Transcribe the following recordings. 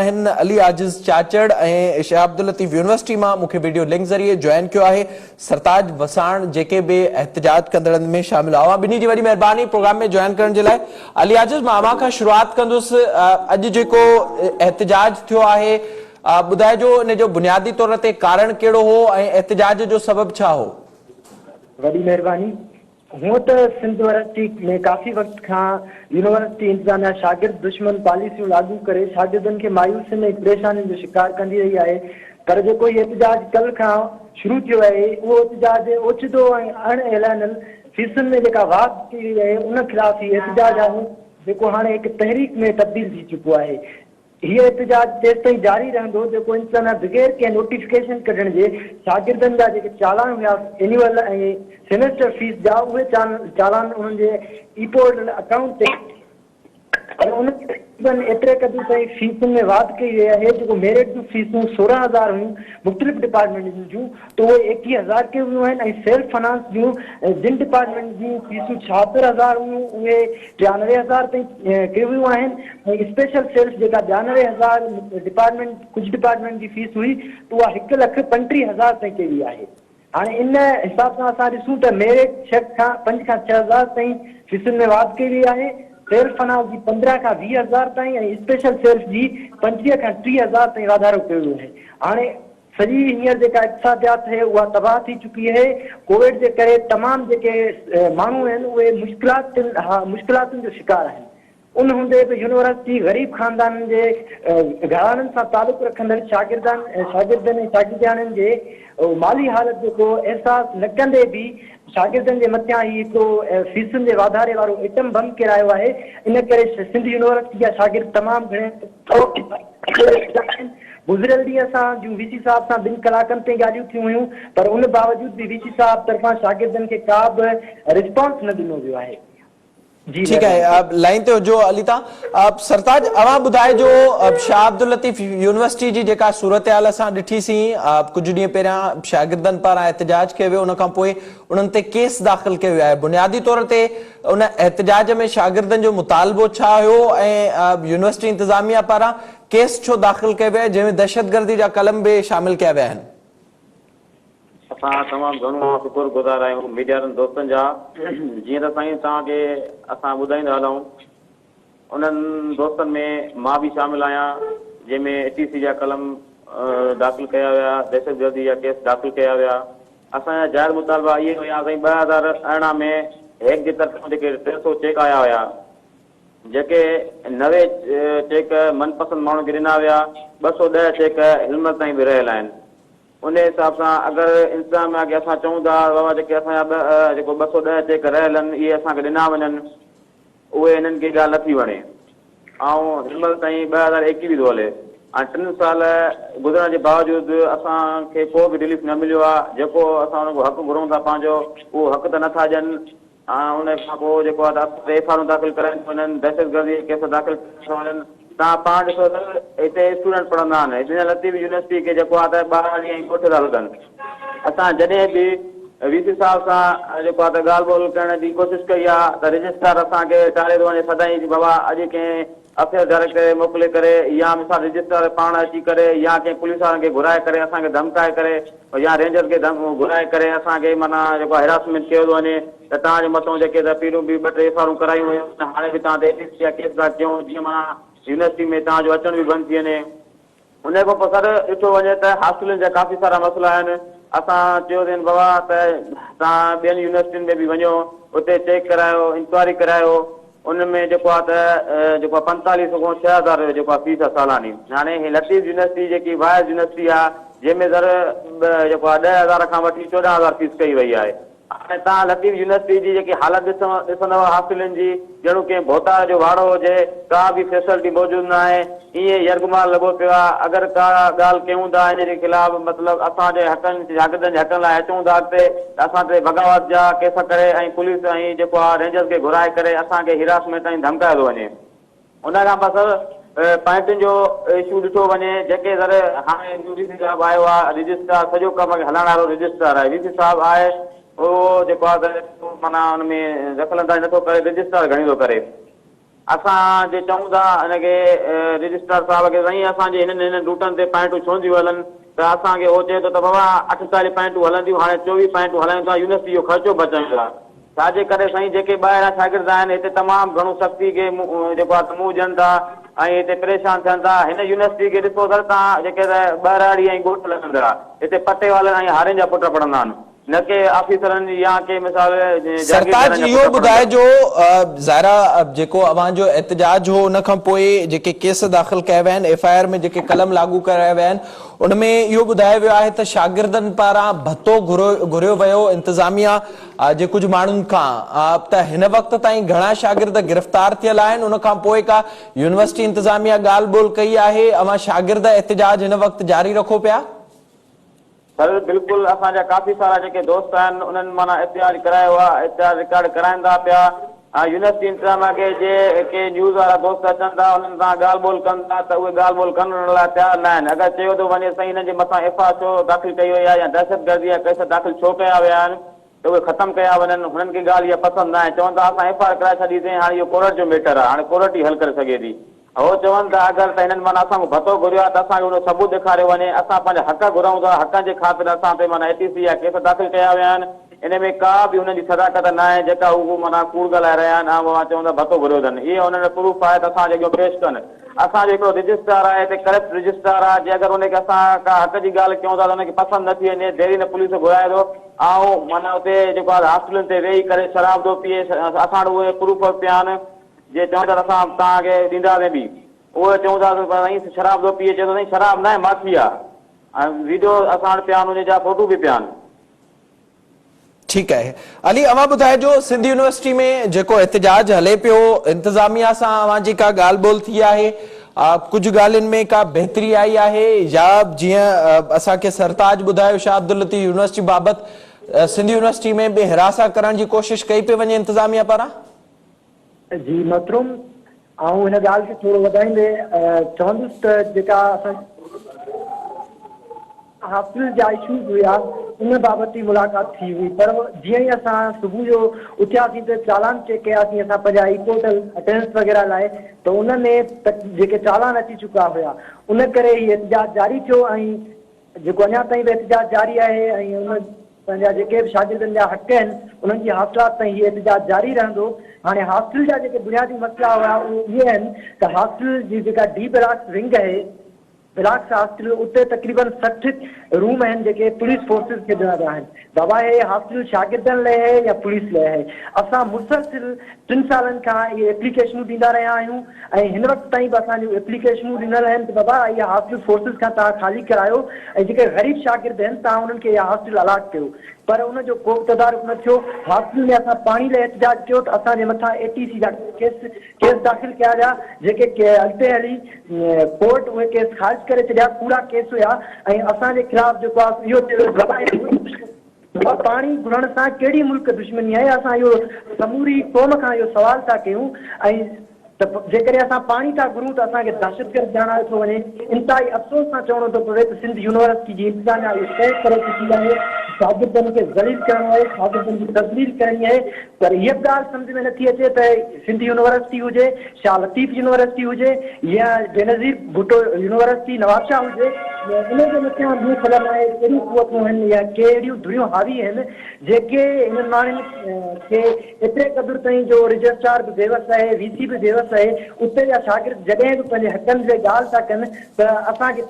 آهن علي عاجز چاچڙ ۽ شاهه عبداللطيف يونيورسٽي مان مون کي ويڊيو لنڪ ذريعي جوائن ڪيو آهي سرتاج وساڻ جيڪي به احتجاج ڪندڙن ۾ شامل اوهان ٻنهي جي وڏي مهرباني پروگرام ۾ جوائن ڪرڻ جي لاء علي عاجز مان اوهان کان شروعات ڪندس اڄ جيڪو احتجاج ٿيو آهي ٻڌائجو ان جو بنيادي طور تي ڪارڻ ڪهڙو هو ۽ احتجاج جو سبب ڇا هو؟ وڏي مهرباني هونء ته سنڌ يونيورسٽي ۾ ڪافي وقت کان يونيورسٽي انتظاميا شاگرد دشمن پاليسيون لاڳو ڪري شاگردن کي مايوسين ۽ پريشانين جو شڪار ڪندي رهي آهي پر جيڪو هي احتجاج ڪلهه کان شروع ٿيو آهي اهو احتجاج اوچتو ۽ اڻ اعلانيل فيسن ۾ جيڪا واڌ ڪئي وئي آهي ان خلاف هي احتجاج آهي جيڪو هاڻي هڪ تحريڪ ۾ تبديل ٿي چڪو آهي. هي احتجاج تيستائين جاري رهندو جيڪو انتظاميا بغير ڪنهن نوٽيفڪيشن ڪڍڻ جي شاگردن جا جيڪي چالان هيا اينيول ۽ سيمسٽر فيس جا اهي چالان انهن جي اي پورٽل اڪائونٽ تي پر ان تقريبن ايتري قدر تائين فيسن ۾ واڌ ڪئي وئي آهي جيڪو ميرٽ جون فيسون 16 هزار هيون مختلف ڊپارٽمينٽن جون ته اهي 21 هزار ڪيون ويون آهن ۽ سيلف فنانس جون جن ڊپارٽمينٽ جون فيسون 76 هزار هيون اهي 93 هزار تائين ڪيون ويون آهن ۽ اسپيشل سيلف جيڪا 92 هزار ڊپارٽمينٽ ڪجهه ڊپارٽمينٽ جي فيس هئي ته اها هڪ لک 35 هزار تائين ڪئي وئي آهي. هاڻي ان حساب سان اسان ڏسون ته ميرٽ ڇهه کان پنج کان ڇهه هزار تائين فيسن ۾ واڌ ڪئي وئي آهي، سيلف فنانس جي 15 کان 20 هزار تائين ۽ اسپيشل سيلف جي 25 کان 30 هزار تائين واڌارو ڪيو ويو آهي. هاڻي سڄي هينئر جيڪا اقتصاديات اهي اها تباهه ٿي چڪي اهي، ڪووڊ جي ڪري تمام جيڪي ماڻهو آهن اهي مشڪلاتن مشڪلاتن جو شڪار آهن. ان هوندي به يونيورسٽي غريب خاندانن جي گهراڻن سان تعلق رکندڙ شاگردن شاگردن ۽ شاگردياڻين جي مالي حالت جو ڪو احساس نه ڪندي به شاگردن جي مٿيان هي هڪڙو فيسن جي واڌاري وارو ايٽم بم ڪيرايو آهي ان ڪري سنڌ يونيورسٽي جا شاگرد تمام گهڻي آهن گذريل ڏينهن اسان جون وي سي صاحب سان ٻن ڪلاڪن تائين ڳالهيون ٿيون هيون پر ان باوجود به وي سي صاحب طرفان شاگردن کي ڪا به رسپانس نه ڏنو ويو آهي. جي ٺيڪ آهي مهرباني. لائين تي هجو علي تان سرتاج اوهان ٻڌائجو شاهه عبداللطيف يونيورسٽي جي جيڪا صورتحال اسان ڏٺي سين ڪجهه ڏينهن پهريان شاگردن پاران احتجاج ڪيو ويو ان کان پوء انهن تي ڪيس داخل ڪيو ويو آهي بنيادي طور تي ان احتجاج ۾ شاگردن جو مطالبو ڇا هيو ۽ يونيورسٽي انتظاميا پاران ڪيس ڇو داخل ڪيو ويو آهي جنهن ۾ دهشتگردي جا قلم به شامل ڪيا ويا آهن. اسان تمام گهڻو شڪر گذار آهيون ميڊيا وارن دوستن جا جيئن ته سائين توهان کي اسان ٻڌائيندا هلون انهن دوستن ۾ مان به شامل آهيان جنهن ۾ اي ٽي سي جا قلم داخل ڪيا ويا دهشتگردي جا ڪيس داخل ڪيا ويا اسان جا جائز مطالبا اهي هيا سائين 2018 ۾ هيڪ جي طرفان جيڪي 300 چيڪ آيا هيا جيڪي 90 چيڪ من پسند ماڻهن کي ڏنا ويا 210 چيڪ هن مهل تائين به رهيل آهن ان حساب سان اگر انتظاميا کي اسان چئون ٿا ته بابا جيڪي اسان جا ٻه جيڪو 210 چيڪ رهيل آهن اهي اسان کي ڏنا وڃن اهي هنن کي ڳالهه نٿي وڻي. آئون هن مهل تائين 2021 ٿو هلي ۽ ٽن سال گذرڻ جي باوجود اسان کي ڪو به رليف نه مليو آهي جيڪو اسان انهن کان حق گهرون ٿا پنهنجو اهو حق ته نٿا ڏين ۽ ان کان پوء جيڪو آهي ته اسان تي ايف آرون داخل ڪرايون ٿيون وڃن، دهشتگردي جا ڪيس داخل ڪرايا ٿا وڃن. توهان پاڻ ڏسو ته هتي اسٽوڊنٽ پڙهندا آهن، هتي لطيف يونيورسٽي کي جيڪو آهي ته ٻهراڙي ۽ ڳوٺ ٿا لڳن. اسان جڏهن به وي سي صاحب سان جيڪو آهي ته ڳالهه ٻولهه ڪرڻ جي ڪوشش ڪئي آهي ته رجسٽرار اسان کي ٽاري ٿو وڃي سدائين چي بابا اڄ ڪنهن افيئر ڊائريڪٽر کي موڪلي ڪري يا مثال رجسٽرار پاڻ اچي ڪري يا ڪنهن پوليس وارن کي گهرائي ڪري اسان کي ڌمڪائي ڪري يا رينجرز کي گهرائي ڪري اسان کي معنيٰ جيڪو آهي هراسمينٽ ڪيو ٿو وڃي ته توهان جي مٿون جيڪي ته پهريون به ٻه ٽي ايف آرون ڪرايون ويون آهن هاڻي به توهان تي ايس سي جا ڪيس ٿا ڪيون جيئن معنيٰ يونيورسٽي ۾ توهان جو اچڻ به بند ٿي وڃي. ان کان پوء سر ڏٺو وڃي ته هاسٽلن جا ڪافي سارا مسئلا آهن اسان چيوسين بابا ته توهان ٻين يونيورسٽين ۾ به وڃو اتي چيڪ ڪرايو انڪوائري ڪرايو ان ۾ جيڪو آهي ته جيڪو آهي 45 سو کان 6000 رپيو جيڪو آهي فيس آهي سالاني هاڻي هي لطيف يونيورسٽي جيڪي واحد يونيورسٽي آهي جنهن ۾ سر جيڪو آهي 10,000 کان وٺي 14,000 فيس ڪئي وئي آهي هاڻي توهان لطيف يونيورسٽي جي جيڪي حالت ڏسندؤ هاسٽلن جي ڄڻو ڪنهن ڀوتار جو واڙو هجي، ڪا به فيسلٽي موجود ناهي، ائين يرغمال لڳو پيو آهي، اگر ڪا ڳالهه ڪيون ٿا ان جي خلاف مطلب اسان جي حقن شاگردن جي حقن لاء اچون ٿا اڳتي ته اسان تي بغاوت جا ڪيس ڪري ۽ پوليس ۽ جيڪو آهي رينجرز کي گهرائي ڪري اسان کي هراسمينٽ ۽ ڌمڪايو ٿو وڃي. ان کان پوء سر پوائنٽن جو اشو ڏٺو وڃي جيڪي سر هاڻي نيو وي سي صاحب آيو آهي رجسٽرار سڄو ڪم هلائڻ وارو رجسٽرار آهي وي سي صاحب آهي اهو جيڪو آهي ته معنيٰ ان ۾ دخل اندازي نٿو ڪري رجسٽرار گهڻي ٿو ڪري. اسان جي چئون ٿا ان کي رجسٽرار صاحب کي سائين اسان جي هنن هنن روٽن تي پوائنٽون ڇو نٿيون هلن ته اسان کي هو چئي ٿو ته بابا 48 پوائنٽون هلنديون هاڻي 24 پوائنٽون هلايون ٿا يونيورسٽي جو خرچو بچايون ٿا ڇا جي ڪري سائين جيڪي ٻاهران شاگرد آهن هتي تمام گهڻو سختي کي جيڪو آهي ته منهن ڏين ٿا ۽ هتي پريشان ٿين ٿا هن يونيورسٽي کي ڏسو ته تان جيڪي ته ٻهراڙي ۽ ڳوٺ لڳندڙ آهي هتي پٽيوالن ۽ هارين جا پٽ پڙهندا آهن نه ڪي آفيسرن يا ڪي مثال سرتاج جاگيردارن جا اهو پٽ پڙهندا. ٻڌائجو ظاهر آ جيڪو اوهان جو احتجاج هو ان کان پوء جيڪي ڪيس داخل ڪيا ويا آهن ايف I R ۾ جيڪي قلم لاڳو ڪرايا ويا آهن ان ۾ اهو ٻڌايو ويو آهي ته شاگردن پاران ڀتو گهريو ويو انتظاميا جي ڪجهه ماڻهن کان ته هن وقت تائين گهڻا شاگرد گرفتار ٿيل آهن ان کان پوء ڪا يونيورسٽي انتظاميا ڳالهه ٻولهه ڪئي آهي اوهان شاگرد احتجاج هن وقت جاري رکو پيا؟ سر بلڪل اسان جا ڪافي سارا جيڪي دوست آهن انهن معنيٰ احتجاج ڪرايو آ احتجاج رڪارڊ ڪرائين ٿا پيا ۽ يونيورسٽي انتظاميا کي جي ڪي نيوز وارا دوست اچن ٿا انهن سان ڳالهه ٻولهه ڪن ٿا ته اهي ڳالهه ٻولهه ڪرڻ لاء تيار نه آهن اگر چيو ٿو وڃي سائين هنن جي مٿان ايف I R ڇو داخل ڪئي وئي آهي يا دهشتگردي جا ڪيس داخل ڇو ڪيا ويا آهن ته اهي ختم ڪيا وڃن، هنن کي ڳالهه اها پسند ناهي، چون ٿا اسان ايف I R ڪرائي ڇڏي سين، هاڻي اهو ڪورٽ جو ميٽر آهي، هاڻي ڪورٽ ئي حل ڪري سگهي ٿي. هو چون ٿا اگر ته هنن معنيٰ اسان کان ڀتو گهريو آهي ته اسان کي ان جو ثبوت ڏيکاريو وڃي، اسان پنهنجا حق گهرون ٿا، حقن جي خاطر اسان تي معنيٰ اي ٽي سي جا ڪيس داخل ڪيا ويا آهن، ان ۾ ڪا به هنن جي صداقت ناهي جيڪا هو معنيٰ ڪوڙ ڳالهائي رهيا آهن ۽ اوهان چون ٿا ڀتو گهريو اٿن، اهي هنن وٽ پروف آهي ته اسان جي اڳيون پيش ڪن. اسان جو هڪڙو رجسٽرار آهي هتي ڪرپٽ رجسٽرار آهي، جي اگر ان کي اسان ڪا حق جي ڳالهه ڪيون ٿا ته ان کي پسند نٿي اچي، ديري نه پوليس گهرائي ٿو. آئون معنيٰ اتي جيڪو آهي هاسٽلن تي ويهي ڪري شراب ٿو پيئي، اسان وٽ اهي پروف پيا آهن، جي چون ٿا ته اسان توهان کي ڏينداسين به، اهي چون ٿا ته سائين شراب ٿو پيئي، چئي ٿو سائين شراب ناهي ماکي آهي ۽ ويڊيو اسان وٽ پيا آهن ان جا فوٽو به پيا آهن. ٺيڪ آهي علي اوهان ٻڌائجو سنڌ يونيورسٽي ۾ جيڪو احتجاج هلي پيو انتظاميا سان اوهان جي ڪا ڳالهه ٻولهه ٿي آهي ڪجهه ڳالهين ۾ ڪا بهتري آئي آهي يا جيئن اسان کي سرتاج ٻڌايو شاهه عبداللطيف يونيورسٽي بابت سنڌ يونيورسٽي ۾ به هراسان ڪرڻ جي ڪوشش ڪئي پئي وڃي انتظاميا پاران؟ جي محترم آئون هن ڳالهه کي ٿورو وڌائيندي چوندس ته جيڪا اسان هاسٽل جا اشوز هيا ان بابت ئي ملاقات ٿي هئي پر جيئن ئي اسان صبح جو اٿياسين ته چالان چيڪ ڪياسين اسان پنهنجا اي پورٽل اٽينڊنس وغيره لاء ته ان ۾ جيڪي چالان اچي چڪا هيا ان ڪري هي احتجاج جاري ٿيو ۽ جيڪو اڃا تائين به احتجاج جاري آهي ۽ ان پنهنجا جيڪي به شاگردن جا حق آهن انهن جي حاصلات تائين هي احتجاج جاري رهندو. هاڻي هاسٽل جا جيڪي بنيادي مسئلا هيا اهي اهي آهن ته هاسٽل جي جيڪا ڊي بلاڪس ونگ آهي بلاڪس هاسٽل اتي تقريبن 60 روم آهن جيڪي پوليس فورسز کي ڏنا ويا آهن. بابا هي هاسٽل شاگردن لئه آهي يا پوليس لئه آهي؟ اسان مسلسل ٽن سالن کان اهي ايپليڪيشنون ڏيندا رهيا آهيون ۽ هن وقت تائين به اسان جون ايپليڪيشنون ڏنل آهن ته بابا اها هاسٽل فورسز کان توهان خالي ڪرايو ۽ جيڪي غريب شاگرد آهن توهان انهن کي اها هاسٽل الاٽ ڪيو پر ان جو ڪو به تدارڪ نه ٿيو. هاسٽل ۾ اسان پاڻي لئه احتجاج ڪيو ته اسان جي مٿان اي ٽي سي جا ڪيس ڪيس داخل ڪيا ويا جيڪي اڳتي هلي ڪورٽ اهي ڪيس خارج ڪري ڇڏيا ڪوڙا ڪيس هيا ۽ اسان جي خلاف جيڪو آهي اهو چيو ويو بابا هي بابا پاڻي گهرڻ سان ڪهڙي ملڪ دشمني آهي اسان اهو سموري قوم کان اهو سوال ٿا ڪيون ۽ ته جيڪڏهن اسان پاڻي ٿا گهرون ته اسان کي دهشتگرد ڄاڻايو ٿو وڃي. انتهائي افسوس سان چوڻو ٿو پوي ته سنڌ يونيورسٽي جي انتظاميا اهو طئي ڪري چڪي آهي ته شاگردن کي ذليل ڪرڻو آهي، شاگردن جي تذليل ڪرڻي آهي پر هيء به ڳالهه سمجهه ۾ نٿي اچي ته سنڌ يونيورسٽي هجي، شاهه لطيف يونيورسٽي هجي يا بينظير ڀٽو يونيورسٽي نوابشاهه هجي، انهن جي مٿان ٻيون خبر ناهي ڪهڙيون قوتون آهن يا ڪهڙيون ڌريون حاوي آهن جيڪي انهن ماڻهن کي ايتري قدر تائين جو رجسٽرار به بيوس آهي، وي سي به بيوس آهي، اتي جا شاگرد جڏهن به پنهنجي حقن جي ڳالهه ٿا ڪن ته اسان کي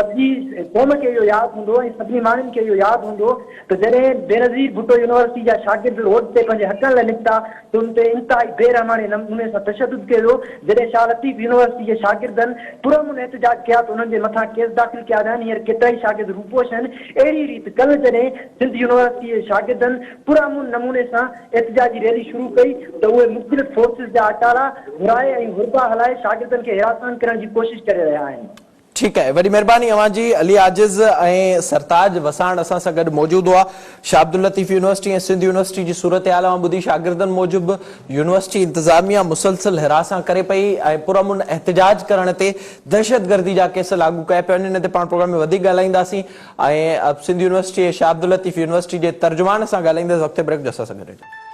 سڄي قوم کي اهو ياد هوندو ۽ سڀني ماڻهن کي اهو ياد هوندو ته جڏهن بينظير ڀٽو يونيورسٽي جا شاگرد روڊ تي پنهنجي حقن لاء نڪتا ته ان تي انتهائي بي رحماڻي نموني سان تشدد ڪيو ويو، جڏهن شاهه لطيف يونيورسٽي جي شاگردن پرامن احتجاج ڪيا ته انهن جي مٿان ڪيس داخل ڪيا ويا آهن، هينئر ڪيترائي شاگرد روپوش آهن، اهڙي ريت ڪلهه جڏهن سنڌ يونيورسٽي جي شاگردن پرامن نموني سان احتجاجي ريلي شروع ڪئي ته اهي مختلف فورسز جا اٽالا گهرائي ۽ حربا هلائي شاگردن کي هراسان ڪرڻ جي ڪوشش ڪري رهيا آهن. ٺيڪ آهي وڏي مهرباني اوهان جي علي عاجز ۽ سرتاج وساڻ اسان سان گڏ موجود هئا شاهه عبداللطيف يونيورسٽي ۽ سنڌ يونيورسٽي جي صورتحال اوهان ٻڌي شاگردن موجب يونيورسٽي انتظاميا مسلسل هراسان ڪري پئي ۽ پرامن احتجاج ڪرڻ تي دهشتگردي جا ڪيس لاڳو ڪيا پيا وڃن ان تي پاڻ پروگرام ۾ وڌيڪ ڳالهائينداسين ۽ سنڌ يونيورسٽي ۽ شاهه عبداللطيف يونيورسٽي جي ترجمان سان ڳالهائيندس وقت بريڪ جو اسان سان گڏ رهجو.